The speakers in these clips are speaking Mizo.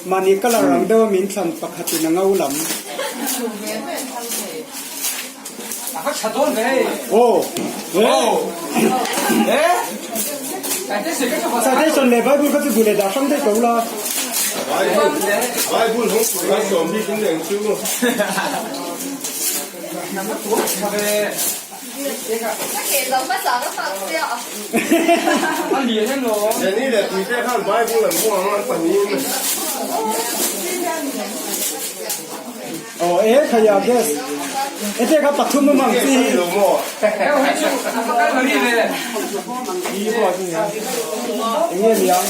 Mahni colour ang deuh a min thlan pakhatin a ngo lam. Aw Citation leh Bible kha chu duh leh dah hrang daih ko la. Aw e khaia gas ete kha pathum a mang chi hi enge niang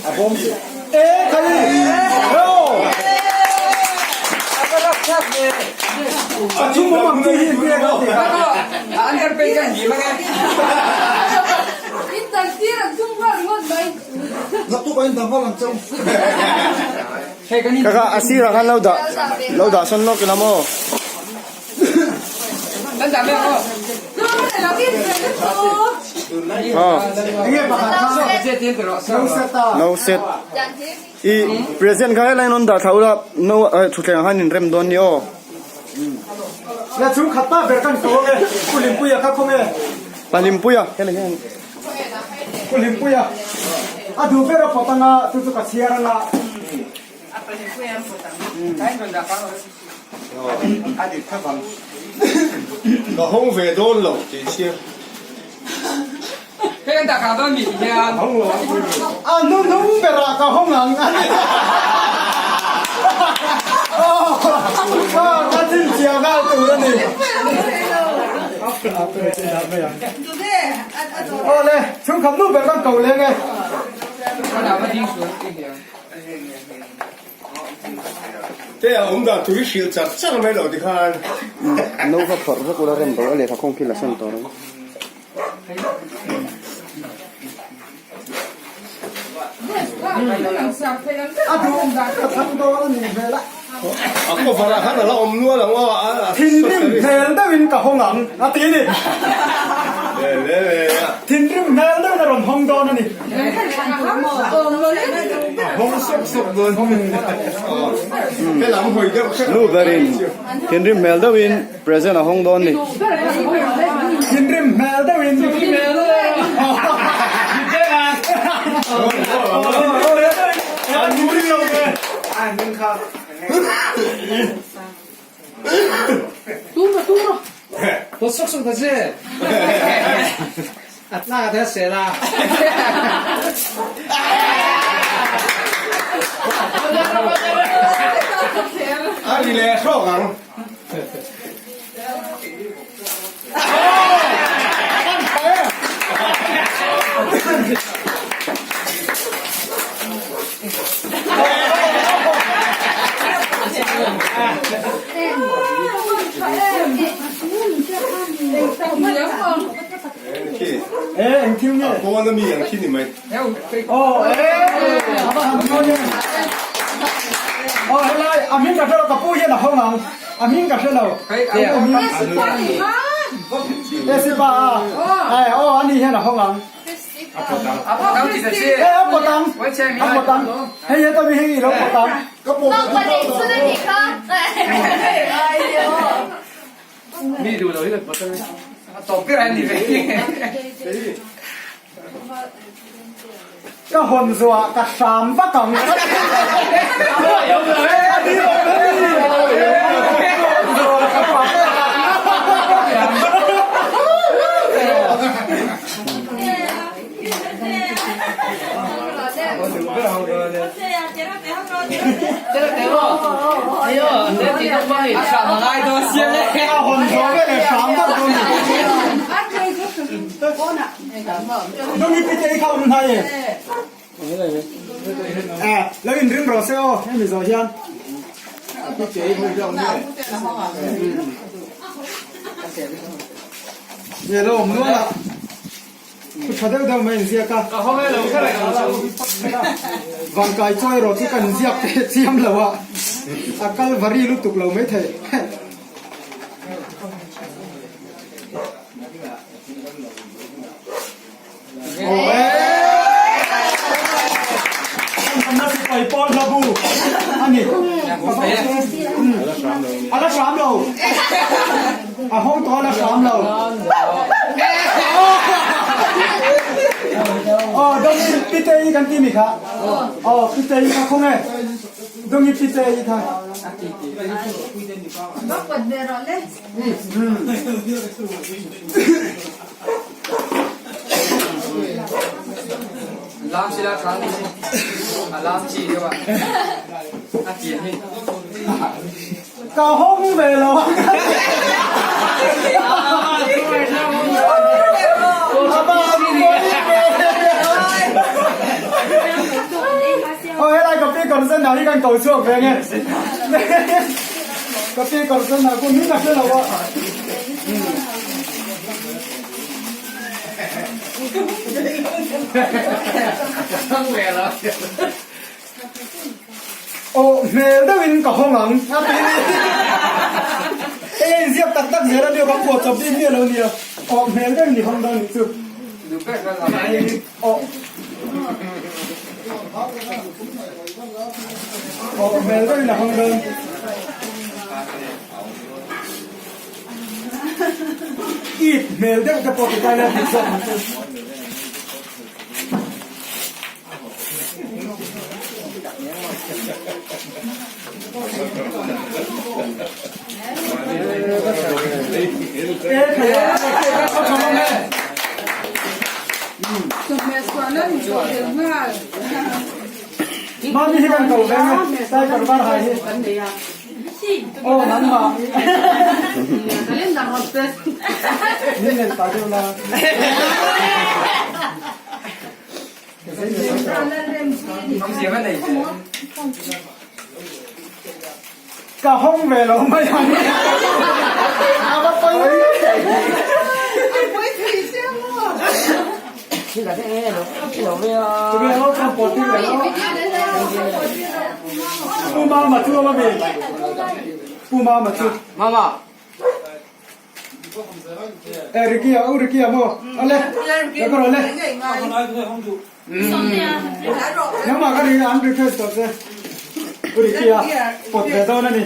a bawm chi e khai aw pathum a mang chi hi enge kha ti Kaka a sirah khan lo dah lo dah sawn lawk ila maw? No set i present kha helai in dah thla ula no thutthleng ah khan in rem dawn ni aw. La chhungkhat pa ber kan ko ang e, Pu Limpuia kha khawnge? Pa Limpuia helai hian. Pu Hlimpuia a duh ber a pawt anga chu chu ka chhiar anga. A dik thap ang. Ka hawng ve dawn lo tih chhiar. A hnunhnung berah ka hawng ang a ni. Ka chhinchhiah nghal tur a ni. Awle, chhungkhat nu ber kan ko leng e. Te a awm dan tui hrilh char char mai lo tikhan. No kha phawrh vek ula rem bo a lehkha khawng khi la sawn tawh ang. A duh ka thlang dawn a ni hmel a. A cover ah khan a la awm nual ang aw. Thinrim hmel deuhin ka hawng ang a ti a ni. Thinrim hmel deuhin a rawn hawng dawn a ni. Hawng sawk sawk dawn. Helam hawi deuh hrep. Nu berin thinrim hmel deuhin present a hawng dawn a ni. Thinrim hmel deuhin. A ri leh hrawk ang. E eng thil nge? A pawn a mi ang khi ni mai. Aw e a va han mawi em. Aw helai a hming ka hre lo ka pu hian a hawng ang a hming ka hre lo. E sipa a e aw ani hian a hawng ang. A pawt ang ti ta che. E a pawt ang a pawt ang hei heta mi hei i lo pawt ang. Ka pawt ang. Mi duh lo hi kan pawt ang e. A tawp ber a ni ve. Ka hawn zuah ka hram vak ang. Ka hawn zuah veleh hram vak dawn ni. Dawng i pite i kha awm hnai e. Eh, lo inrim rawh se aw, hemi zawh hian. Nge lo awm nual a. Thu tha deuh deuh mai inziak a. Vangkai chawi erawh chu kan inziak teh chiam lo a, a kalvari lutuk lo maithei. a ni. A la hram lo. A hawng tawh a la hram lo. Aw Dongi Pitei kan ti mi kha. Aw Pitei kha khaw nge? Dongi Pitei kha. Lam sila thang ni a lam chi deuh a a pian hi. Ka hawng ve lo a Aw helai ka pi kawr sen ah hi kan ko chhuak ve nge ka pi kawr sen ah kum hi ka hre lo a. Aw hmel deuhin ka hawng ang a ti ni. Hei a inziak tak tak zel a nia ka phuah chawp bik miah lo nia. Aw hmel deuhin i hawng dawn nih chu. Aw Aw hmel deuhin a hawng dawn. It hmel deuh te pawh ti ta ila dik zawk ang chu. Mami hi kan ko ve nge sai karbar hai hi. Aw nangmah. Min nen ta deuh la. Ka hawng ve lo mai ang. A va pawi ve. Pu Mama chu a mi? Pu Mama chu. Mama. Eh Ricky a, u Ricky a maw? Ale, ka rawh le. Nangmah ka ri an request tawh che. U Ricky a, pawt ve dawn a ni.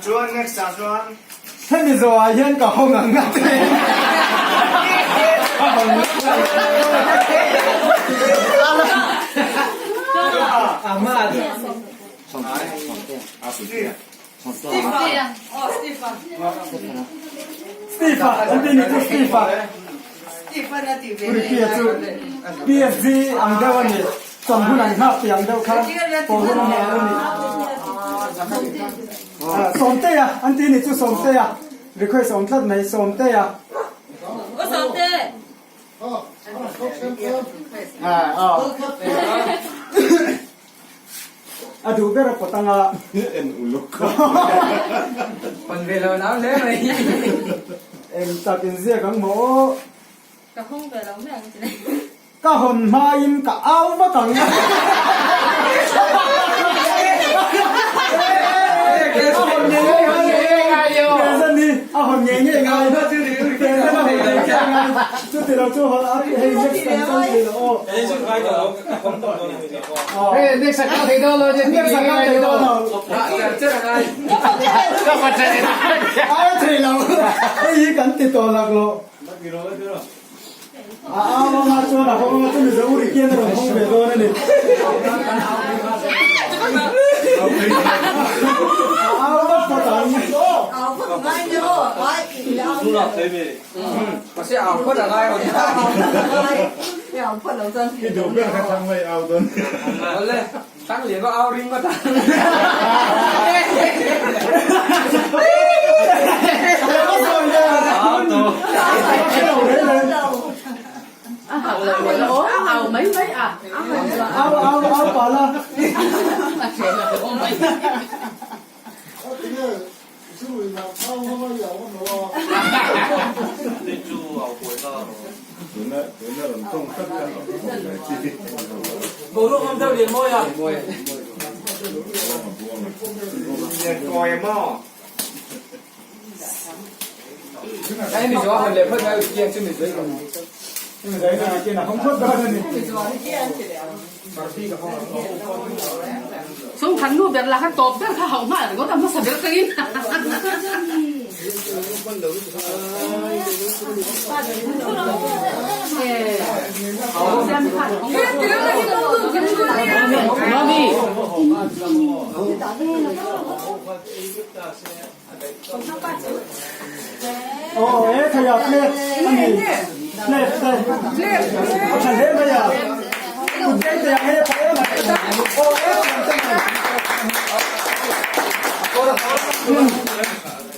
Chuan next ah chuan. Hemi zawhah hian ka hawng ang a ti. Steve a an ti ni chu Steve a. Ricky-a chu PSG ang deuh a ni, chawm hun an nghak tih ang deuh kha pawl hun a nghak a ni. Sawmtea an ti ni chu Sawmtea request awm tlat mai Sawmtea. A duh ber a pawt anga. En uluk. Pawn ve lo nau hle mai. Eng tak in ziak ang maw aw. Ka hawng ve lo mai ang chi nei. Ka hawn hmain ka au vak ang. A hawn ngei ngei ngai. Present hi a hawn ngei ngei ngai. Present a hawn ngei ngei ngai. Chuti lo chu hei next kan kal thei lo aw. Hei next a kal thei dawn lo Next a kal thei dawn lo. Ai thei lo. Hei hi kan ti tawh lak lo. A au anga chuan a hawng anga chu Mizo uri khian a rawn hawng ve dawn a ni. A au vak phawt ang. Mahse au phawt a ngai lo. I duh ber kha thang mai au dawn. Awle, thang lian pawh au ring ngawt a. Au au au pala. Sungkhan nu ber lah kha tawp ber kha hauh hma ringawt a hmasa ber tangin. Aw e thei a plate a ni plate te a tha hle mai a kut beng te ang hei a tha em a aw e thiam te mai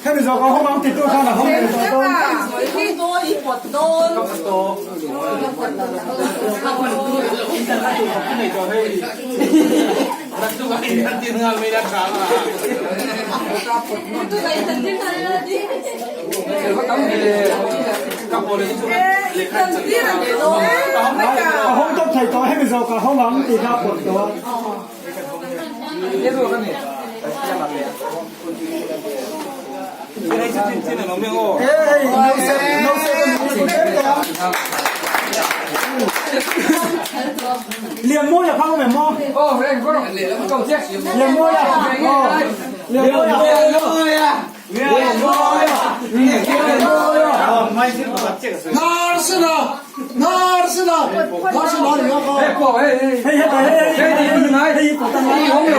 hemi zawk a hawng ang titu khan a hawng leh tawh dawn. A hawng tawp thei tawh hemi zawk a hawng ang tih kha a pawt tawh a. E hei nausep nausep a ni a. Lianmawia kha awm em maw? Lianmawia aw Lianmawia Lianmawia Lianmawia Hei heta hei hei hei hei kawt a ngai. Khawi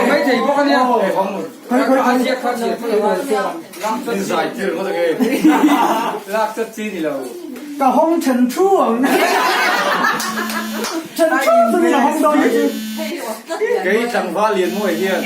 khawi Ka hawng then thu ang. Then thu chungin a hawng dawn hi chu. Kei tlangval Lianmawia hian.